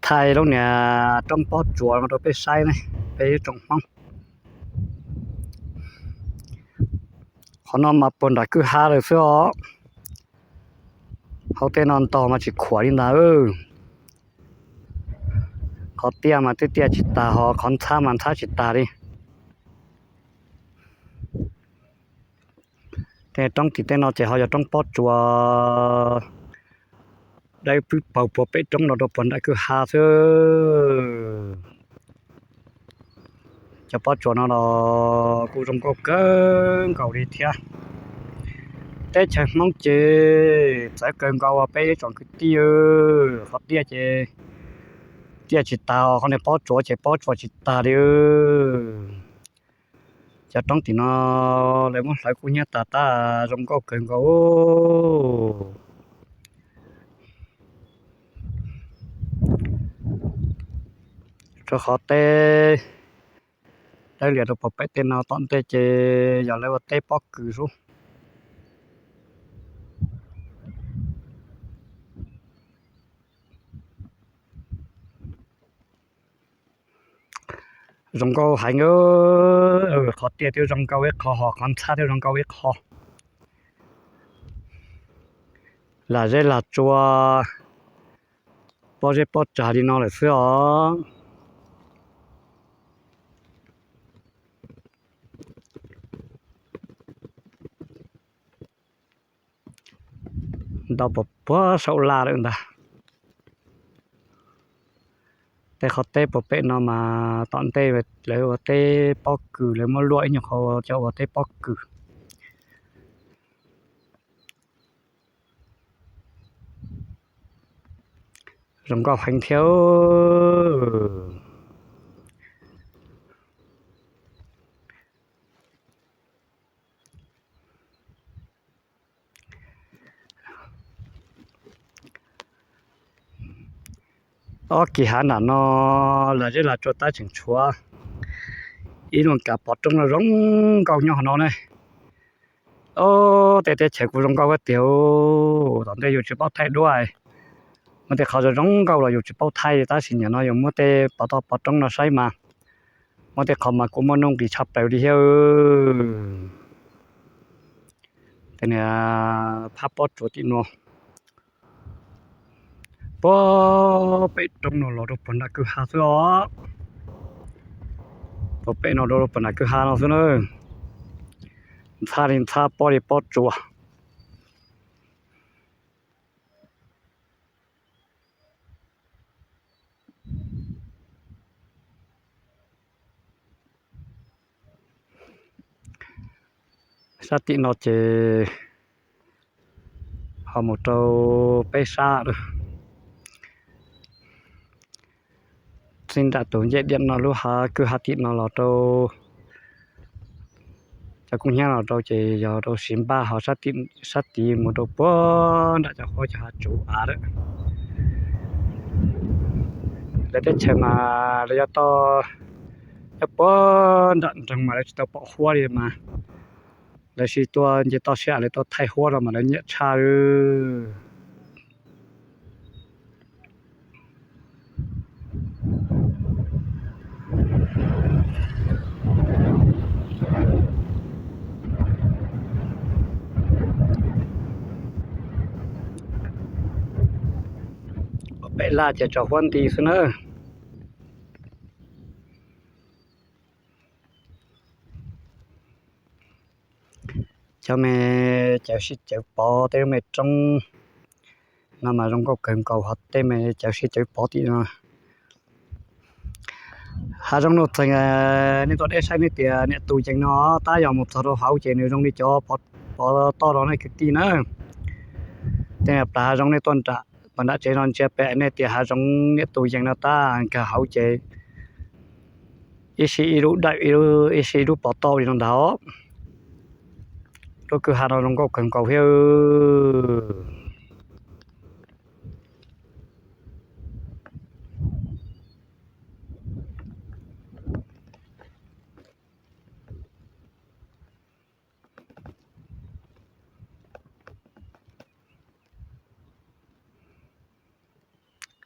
thaij lub niag roob Pob Tsuas no rau peb saib ne, peb tsoom Hmoob. Qhov no mas puag nram kwj ha lawm xwb os. Hauv tej no ntog mas tsis khuam li ntag. Qhov tiaj mas twb tiaj tsis tag, ho qhov ntxhab mas ntxhab tsis tag li. Tej roob tim tej no ces ho yog roob Pob Tsuas dawb pwb paug puag pem roob no rau puag nram kwj ha xwb. Cov pob tsuas no los kuj zoo nkauj kawg nkaus li thiab. Teb chaws Hmoob ces txawv kawg nkaus peb ib tsoom kwv tij. Qhov tiaj ces tiaj tsis tag, qhov niag pob tsuas ces pob tsuas tsis tag li. Cov roob tim no lawv muab hlawv kub hnyiab tag tab zoo nkauj kawg nkaus. Rau qhov teb dawb lias rau puag pem tej no, tom ntej ces yog lawv ua teb pob kws xwb. Zoo nkauj heev. Qhov tiaj twb zoo nkauj ib qho, ho qhov ntxhab twb zoo nkauj ib qho. Lam zeb lam tsua, pob zeb pob tsag li no lawm xwb os. Ntau puag puag saum laj lawm ntag. Tej qhov teb puag pem no mas tom ntej lawv ua teb pob kws, lawv muab luaj ib nyuag qhov coj ua teb pob kws. Zoo nkauj heev thiab. Ob kis hav nram no lam zeb lam tsua tab tseem tshuav ib lub kas pov roob no zoo nkauj nyob hauv no ne. Ob, tej teb chaws kuj zoo nkauj tiag. Tom ntej yus tsis paub thaij duab, muaj tej qhov zoo zoo nkauj los yus tsis paub thaij, tab sis nim no yus muab tej pov toj pov roob no saib mas muaj tej qhov mas kuj muaj nuj nqis tshaj plaws li thiab. Tej niag phab pob tsuas tim no, puag pem roob no los rau puag nram kwj ha xwb os. Puag pem no rau puag nram kwj ha no xwb na. Ntxhab li ntxhab, pob li pob tsuas. Sab tim no ces ho mus rau peb sab lawm. Txij nram tus ncej diam no lub hav kwj ha tim no los rau cov kub hnyiab los rau ces yog rau siv npaj ho sab tid mus rau puag nram cov huab cov hav tsuv av lawm. Lawv teb chaws mas lawv yuav toj nyob puag nram nroog mas lawv tsis tau pom huab li mas lawv sis tuaj nce toj siab lawv tuaj thaij huab no mas lawv nyiam tshaj li. Pem laj ces tso huab nti xwb na. Cov me cawv sib cawv pov tej lub me roob no mas zoo nkauj kawg nkaus, ho tej me cawv sib cawv pov tim no. Hav zoov nuj txeeg, nej tuaj deb saib nej tias niam tus yees no tab yog mus txog rau hauv ces nws zoo li cov pov toj no nej kwv tij na. Tej plaws hav zoov nej tuaj nram, pov nram tsev no ntsia pem nej tias hav zoov niam tus yees no tab nkag hauv ces ib sij ib lub dawm, ib sij ib lub pov toj li no ntag. Lub kwj ha no zoo nkauj kawg nkaus thiab.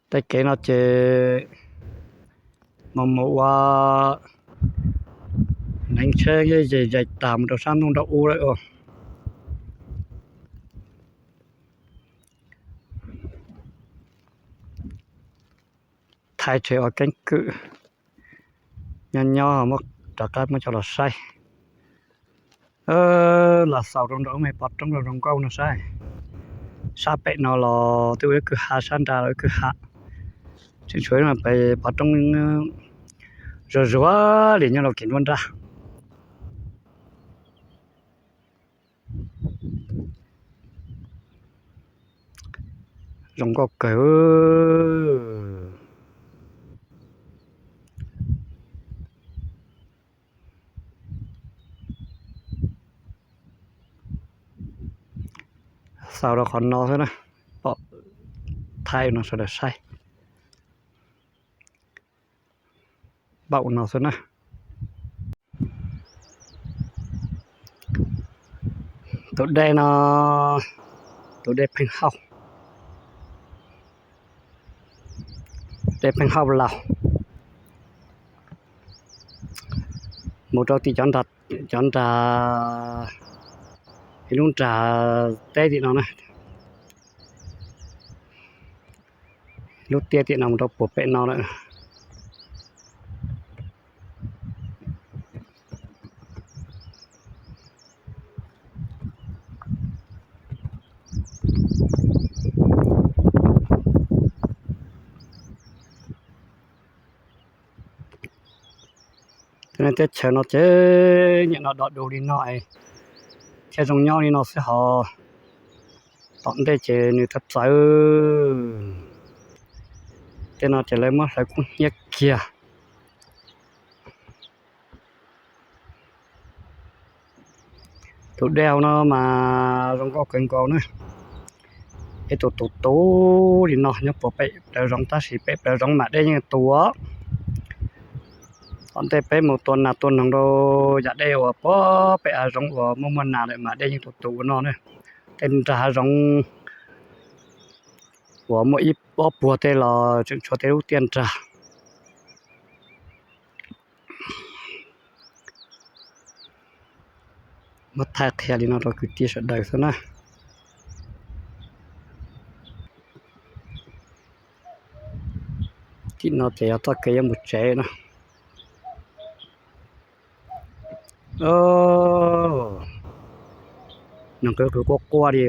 Tej kev no ces mus mus ua neev tsheb zais zais tas mus rau sab ntuj nrau ub lawm. Thaib tsev ua keeb kwm nyob nyob muab rov qab muab coj los saib. Los xaus rau nram me pov roob zoo nkauj no saib. Sab pem no los twb ua ib kwj ha, sab nrad los ib kwj ha. Tseem tshuav pem pov roob zuag zuag li nyob rau kev nruab nrab. Zoo nkauj kawg. Xaus rau qhov no xwb na, pom thaib no sawv daws saib. Npaum no xwb na. Tus dej no, tus dej Pheej Hauj, dej Pheej Hauj Laus, mus rau tim cov nrag, ib lub nrag teb tim no na. Lub tiaj tim no mus rau puag pem no lawm. Teb chaws no ces nyiam no dog du li no thiaj zoo nyob li no xwb hos. Tom ntej ces nws txawv txawv. Tej no ces lawv muab hlawv kub hnyiab kiag. Tus dej hauv no mas zoo nkauj kawg nkaus na. Ib tug tus tus li no nyob puag pem plawv zoov tab sis pem plawv zoov mas dej yeej tus. Tom ntej peb mus tua nas tua noog rau yam dej uas puag pem hav zoov uas muaj muaj nas lawm mas dej yeej tus tus ua no na. Tej nrag hav zoov uas muaj ib pob puag tej los tseem tshuav tej lub tiaj nrag. Muab thaij qhia li no rau kwv tij sawv daws xwb na. Tim no ces yog txoj kev yuav mus tsev no. Noog qw qw quaj quaj li.